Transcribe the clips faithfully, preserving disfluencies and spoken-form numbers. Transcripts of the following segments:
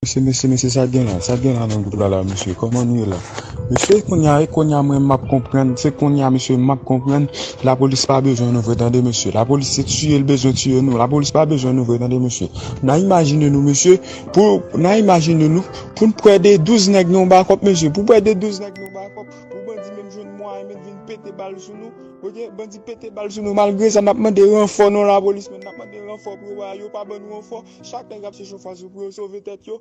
Mesye, mesye, mesye, sa gen la, sa gen la nan gwoup la la, mesye, kòman nou ye la? Mesye, kounye a, e kounye a, mwen, m ap konprann, se kounye a, mesye, m ap konprann, lapolis pa bezwen nou vre, tande, mesye, lapolis se tiye l bezwen tiye nou, lapolis pa bezwen nou vre, tande, mesye. N a imajine nou, mesye, pou, n a imajine nou, pou n pran de douz nèg nan yon bakòp, mesye, pou pran de douz nèg nan yon bakòp, pou bandi menm jwenn mwayen, menm vin pete bal sou nou, oke, bandi pete bal sou nou, malgre sa, n ap mande ranfò nan lapolis, men n ap mande ranfò pou yo, yo pa ban nou ranfò, chak nèg ap chèche yon fason pou yo sove tèt yo.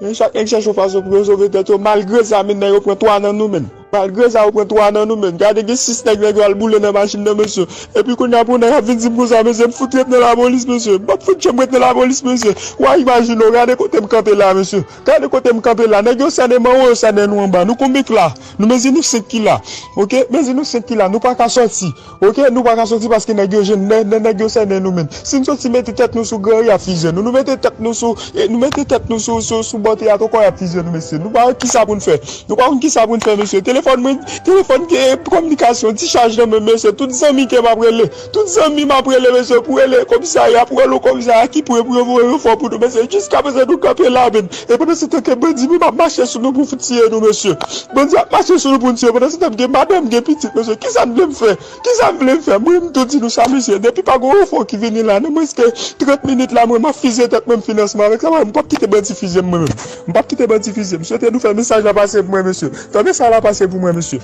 Men chak nèg chèche yon fason pou yo sove tèt yo. Malgre sa, men nèg yo pran twa nan nou, men. Malgre sa, yo pran twa nan nou, men. Gade, gen sis nèg, nèg yo al boule nan machin nan, mesye. Epi kounye a, pou nèg ap vin di m konsa, mesye, m fout ret nan lapolis, mesye. M p ap fout janm ret nan lapolis, mesye. W a imajine w, gade kote m kanpe la, mesye. Gade kote m kanpe la. Nèg yo sènen m anwo, yo sènen nou anba. Nou konbyen k la? Nou mezi nou senk ki la. Oke? Mezi nou senk ki la. Nou pa ka sòti. Oke, nou pa ka sòti paske nèg yo jwenn, nè-, nè-, nèg yo sènen nou, men. Si n sòti mete tèt nou sou gran, y ap fizye nou. Nou mete tèt nou sou, e, nou mete tèt nou sou, sou, sou bò teyat ankò, y ap fizye nou, mesye. Nou pa konn kisa pou n fè. Nou pa konn kisa pou n fè, mesye. Telefòn mwen, telefòn gen kominikasyon, ti chaj nan men, mesye. Tout zanmi ke m ap rele. Tout zanmi m ap rele, mesye, pou rele komisarya, pou rele komisarya ki pre pou yo voye ranfò pou nou, mesye. Jiskaprezan nou kanpe la, men. E pandan se tan ke bandi menm ap mache sou nou pou tiye nou, mesye. Bandi ap mache sou nou pou n tiye. Pandan se tan gen madanm, gen pitit, mesye. Kisa n vle m fè? Kisa m vle m fè? Mwen, m tou di nou sa, mesye. Depi pa gen ranfò ki vini la, nan mwens ke trant minit la, mwen, m ap fizye tèt mwen, m finans mwen avèk sa. M p ap kite bandi fizye m, mwen menm. M p ap kite bandi fizye m. M swete nou fè mesaj la pase pou mwen, mesye. Fè mesaj la pase pou mwen, mesye.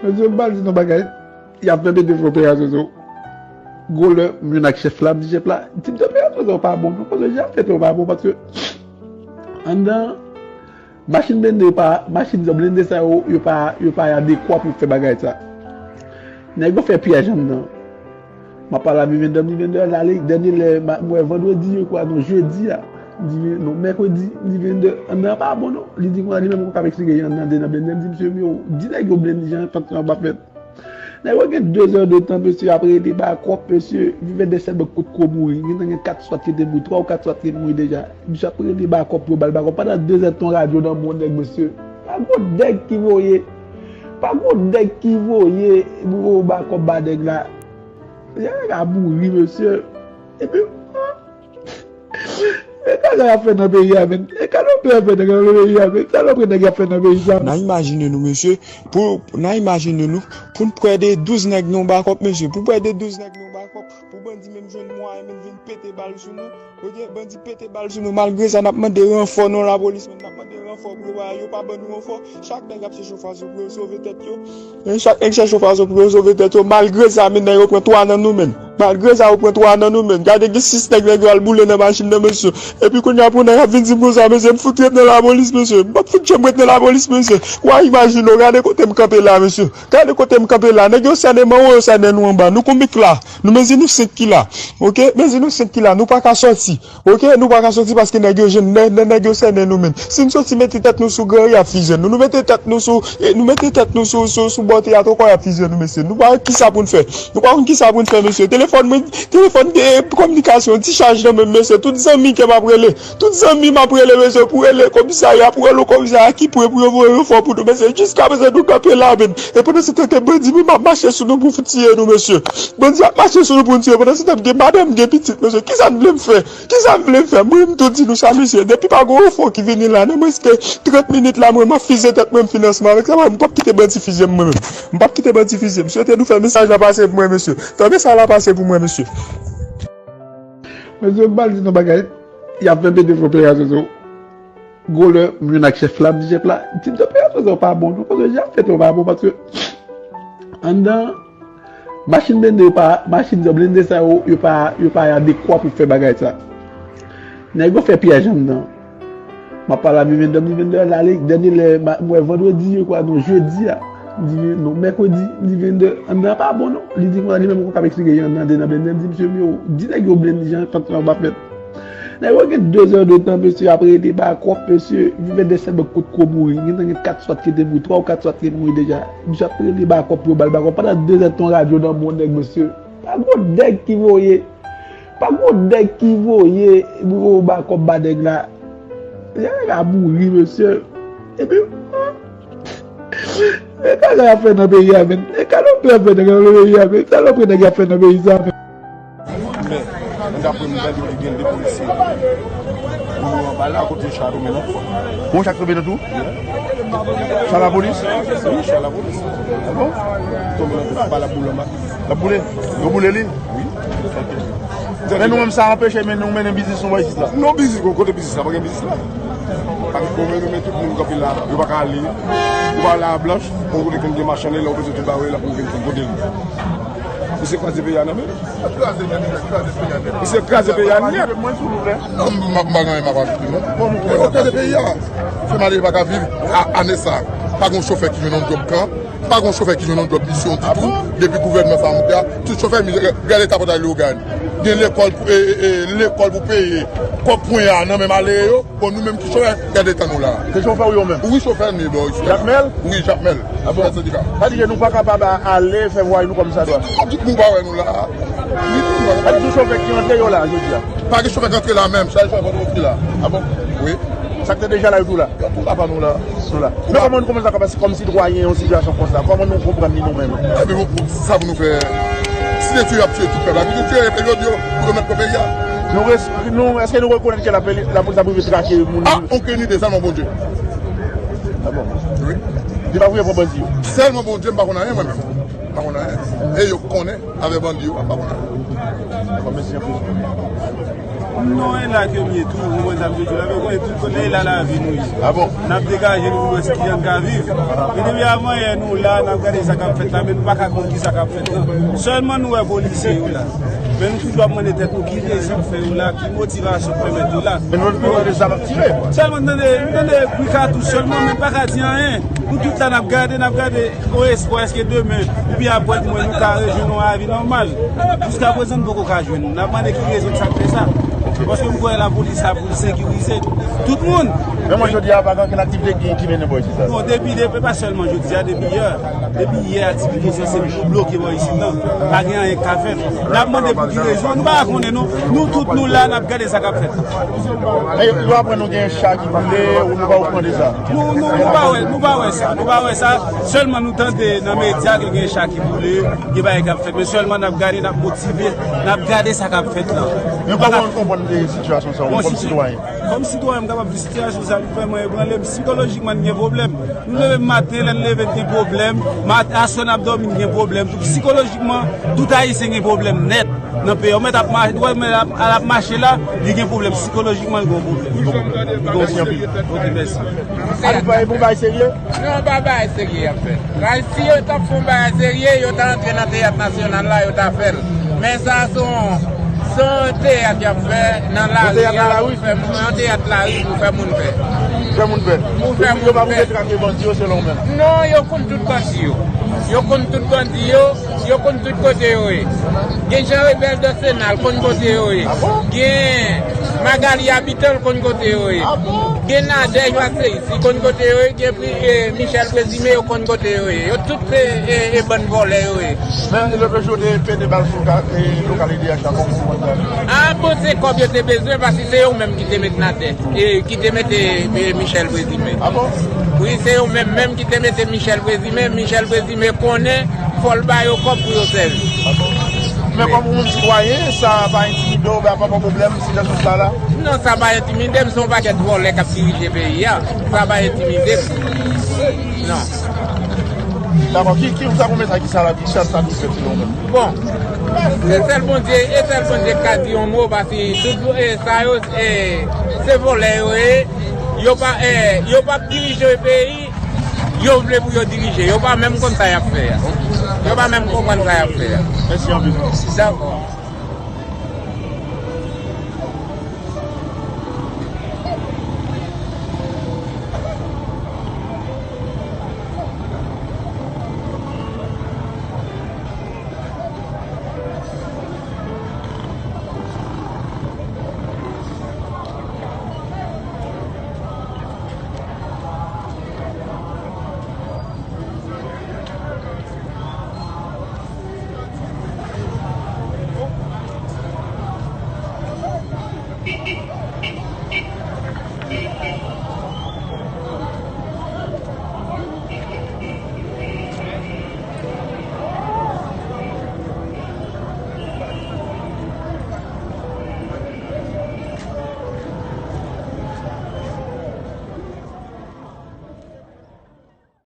Mesye, m pral di nou bagay. Y ap fè mete fè operasyon sou gwo lè, m jwenn ak chèf la, m di chèf la, tip de operasyon sa yo pa bon, non, paske jan fèt yo pa bon, paske anndan machin blende yo pa, machin blende sa yo, yo pa, yo pa adekwa pou fè bagay sa. Nèg yo fè pyèj anndan. M ap pale a Mivendè, Mivendè al ale, dènye lè, m wè vandredi, je kwa, non, jedi a. M di, non, mèkredi, m di Mivendè, anndan an pa bon, non. Li di konsa, li menm poko ka eksplike jan anndan de nan blende. M di, mesye, yo, di nèg yo blende jan fèt sa pa fèt. Nèg yo gen de zè de tan, mesye, ap rele bakòp, mesye. Mivendè sèlman potko mouri. Gentan gen kat swat ki te mouri, twa ou kat swat ki te mouri deja. Misye ap rele bakòp pou yo ba l bakòp. Pandan de zè de tan, radyo nan men yon nèg, mesye. Pa gon nèg ki voye. Pa gon nèg ki voye pou yo ba kòb ba nèg la. Nèg la mouri, mesye. Epi, men sa nèg ap fè nan peyi a, men. Men sa nèg ap fè nan peyi a, men. Sa nèg ap fè nan peyi a, men. N a imajine nou, mesye, pou, n a imajine nou, pou n pran de douz nèg nan yon bakòp, mesye. Pou pran de douz nèg nan yon bakòp, pou bandi menm jwenn mwayen, menm vin pete bal sou nou. Oke, bandi pete bal sou nou. Malgre sa, n ap mande ranfò nan lapolis, men n ap mande ranfò pou yo pa, yo pa ban nou ranfò. Chak nèg ap chèche yon fason pou yo sove tèt yo. Men chak nèg chèche yon fason pou yo sove tèt yo. Malgre sa, men nèg yo pran twa nan nou, men. Malgre sa, yo pran twa nan nou, men. Gade, gen sis nèg, nèg yo al boule nan machin nan, mesye. Epi kounye a, pou nèg ap vin di m konsa, mesye, m fout ret nan lapolis, mesye. M p ap fout janm ret nan lapolis, mesye. W a imajine w, gade kote m kanpe la, mesye. Gade kote m kanpe la. Nèg yo sènen m anwo, yo sènen nou anba. Nou konbyen k la? Nou mezi nou senk ki la. Oke? Mezi nou senk ki la. Nou pa ka sòti. Oke? Nou pa ka sòti paske nèg yo jwenn, nè-, nè-, nèg yo sènen nou, men. Si n sòti mete tèt nou sou gran, y ap fizye nou. Nou mete tèt nou sou, e, nou mete tèt nou sou, sou, sou bò teyat ankò, y ap fizye nou, mesye. Nou pa konn kisa pou n fè. Nou pa konn kisa pou n fè, mesye. Telefòn mwen, telefòn gen kominikasyon, ti chaj nan men, mesye. Tout zanmi ke m ap rele. Tout zanmi m ap rele, mesye, pou rele komisarya, pou rele komisarya ki pre pou yo voye ranfò pou nou, mesye. Jiskaprezan nou kanpe la, men. E pandan se tan ke bandi menm ap mache sou nou pou tiye nou, mesye. Bandi ap mache sou nou pou n tiye. Pandan se tan gen madanm, gen pitit, mesye. Kisa n vle m fè? Kisa m vle m fè? Mwen, m tou di nou sa, mesye. Depi pa gon ranfò ki vini la, nan mwens ke trant minit la, mwen, m ap fizye tèt mwen, m finans mwen avèk sa, m p ap kite bandi fizye m, mwen menm. M p ap kite bandi fizye m. M swete nou fè mesaj la pase pou mwen, mesye. Fè mesaj la pase pou mwen, mesye. Mesye, m pral di nou bagay. Y ap fè mete fè operasyon sou gwo lè, m jwenn ak chèf la, m di chèf la, tip de operasyon sa yo pa bon, non, paske jan fèt yo pa bon, paske anndan machin blende yo pa, machin blende sa yo, yo pa, yo pa adekwa pou fè bagay sa. Nèg yo fè pyèj anndan. M ap pale a Mivendè, Mivendè al ale, dènye lè, m wè vandredi, je kwa, non, jedi a. M di, non, mèkredi, m di Mivendè, anndan an pa bon, non. Li di konsa, li menm poko ka eksplike jan anndan de nan blende. M di, mesye, yo, di nèg yo blende jan fèt sa pa fèt. Nèg yo gen de zè de tan, mesye, ap rele bakòp, mesye. Mivendè sèlman potko mouri. Gentan gen kat swat ki te mouri, twa ou kat swat ki te mouri deja. Misye ap rele bakòp pou yo ba l bakòp. Pandan de zè de tan, radyo nan men yon nèg, mesye. Pa gon nèg ki voye. Pa gon nèg ki voye pou yo ba kòb ba nèg la. Nèg la mouri, mesye. Epi, men sa nèg ap fè nan peyi a, men. Men sa nèg ap fè nan peyi a, men. Sa nèg ap fè nan peyi sa, men. Men, anndan apre m tande yo di gen de polisye. Pou yo Akote cha tonbe nan tou. Bon, cha tonbe nan tou? Cha lapolis? Wi, cha lapolis. Ah bon? Tonbe nan tou, pa la boule, ma. L ap boule? Yo boule li? Wi. Men nou menm sa anpeche men nou mennen biznis nou bay isit la. Non, biznis, kote biznis la? Pa gen biznis la. Paske bon, men, men tout moun kanpe la, yo pa ka ale. Ou pa ale a blanch, bon, kote konn gen machann, lè ou bezwen tout bagay la pou vin kote li. Misye kraze peyi a nan men. Misye kraze peyi a nèt. Non, m pa gen anyen m ap ajoute, non. Yo kraze peyi a. Fè malere pa ka viv a, ane sa. Pa gen chofè ki jwenn yon djòb kan. Pa gen chofè ki jwenn yon djòb misyon ditou. Depi gouvènman sa monte a, tout chofè, gade ta pòt a Leyogàn. Gen lekòl pou, e, e, e, lekòl pou peye. Kòb pwen a nan men malere yo. Bon, nou menm ki chofè, gade tan nou la. Se chofè ou yo menm? Wi, chofè nou ye bò isi. Jakmèl? Wi, Jakmèl. Ah bon? Sendika. Sa di ke nou pa kapab a-, ale fè vwayaj nou kòmsadwa. Tout moun pa wè nou la. Sa di tout chofè ki antre yo la, jodi a. Pa gen chofè ki antre la menm, sa chofè pa antre la. Ah bon? Wi. Sa ki te deja la, yo tou la? Yo tou la pa nou la. Nou la. Men kòman nou, kòman sa ka pase kòm sitwayen yon sitiyasyon konsa? Kòman nou konprann li nou menm? Ebyen, bon, sa pou nou fè. Si se tiye y ap tiye tout pèp la, nou tiye pèp yo, pou yo mèt pran peyi a. Nou res-, nou, èske nou rekonèt ke la poli-, lapolis ap rive trake moun? Ah, okenn ide, sèlman Bondye. Ah bon? Wi. Li pa voye pran bandi yo? Sèlman Bondye, m pa konn anyen mwen menm. M pa konn anyen. E yo konnen avè bandi yo, m pa konn anyen. Dakò, mèsi anpil. Non, e la ke m ye tou, ou konprann sa m vle di la, men ou konnen tout kote e la lavi nou ye. Ah bon? N ap degaje nou pou wè kijan n ka viv. Men depi avan yè nou la, n ap gade sa k ap fèt la, men nou pa ka konn ki sa k ap fèt la. Sèlman nou wè polisye yo la. Men nou toujou ap mande tèt nou ki rezon k fè yo la, ki motivasyon k pèmèt yo la. Men nou, nou tande zam ap tire. Sèlman n tande, n tande bri katouch sèlman, men n pa ka di anyen. Nou tout la n ap gade, n ap gade. O espwa, èske demen oubyen aprè demen nou ka rejwenn yon lavi nòmal? Jiskaprezan, nou poko ka jwenn. N ap mande ki rezon sa k fè sa. Paske m kwè lapolis la pou l sekirize tout moun. Men mwen, jodi a, pa gen okenn aktivite ki, ki mennen bò isit la. Bon, depi, depi, pa sèlman jodi a, depi yè. Depi yè, aktivite sa se pou bloke bò isit la. Pa gen anyen k ka fèt. N ap mande pou ki rezon. Nou pa konnen, non. Nou tout, nou la, n ap gade sa k ap fèt. Men yo aprann nou gen cha ki boule, ou nou pa okouran de sa? Nou, nou, nou pa wè, nou pa wè sa, nou pa wè sa. Sèlman nou tande nan medya ke gen cha ki boule, gen bagay k ap fèt. Men sèlman n ap gade, n ap motive, n ap gade sa k ap fèt la. Men kòman nou konprann, eh, sitiyasyon sa, ou, kòm sitwayen? Kòm sitwayen, m kapab di sitiyasyon sa, li vrèman ebranle m. Sikolojikman, n gen pwoblèm. Nou leve maten, lè n leve, n gen pwoblèm. Mat-, aswè, n ap dòmi, n gen pwoblèm. Tou sikolojikman, tout Ayisyen gen pwoblèm nèt. Nan peyi a, ou mèt ap mache, ou mèt ap, al ap mache la, li gen pwoblèm sikolojikman, li gen pwoblèm. Li gen pwoblèm. Mèsi anpil. Ok, mèsi. Alfa, e bon bagay serye? Non, pa bagay serye y ap fè. Bagay, si yo t ap fè yon bagay serye, yo ta antre nan teyat nasyonal la, yo ta fè l. Men sa, se yon, se yon teyat y ap fè nan lari a pou fè moun, yon teyat lari pou fè moun pè. Fè moun pè. Pou fè moun pè. Yo pa pou detrake bandi yo, selon ou menm? Non, yo konn tout bandi yo. Yo konn tout bandi yo. Yo konn tout kote yo ye. Gen Jean Rebel Dansenal konn kote yo ye. Gen Magalie Habitant konn kote yo ye. Gen Nadège Masseyis, li konn kote yo ye. Gen Pri-, eh, Michel Présumé, yo konn kote yo ye. Yo tout se, eh, eh, bann vòlè yo ye. Men lòt jou te pete bal sou ka-, eh, lokal E D H la, kòman ou konn sa? Ah, bon, se kòb yo te bezwen, paske se yo menm ki te met Nadège. E ki te mete, e, Michel Présumé. Ah bon? Wi, se yo menm menm ki te mete Michel Présumé. Michel Présumé konnen fò l ba yo kòb pou yo sèvi. Ah bon? Men kòm yon sitwayen, sa pa entimide w, pa, pa pwoblèm, sitiyasyon sa la? Non, sa pa entimide m, se yon pakèt vòlè k ap dirije peyi a. Sa pa entimide m. Non. Dakò, ki, ki, sa pou mesaj ki sa la, ki sa, sa dwe fèt selon ou menm? Bon, se sèl Bondye, e sèl Bondye k ka di yon mo, paske tout, e, sa yo, e, se vòlè yo ye, yo pa, e, yo p ap dirije peyi, yo vle pou yo dirije, yo pa menm konn sa y ap fè a. Yo pa menm konprann sa y ap fè a. Mèsi anpil. Dakò.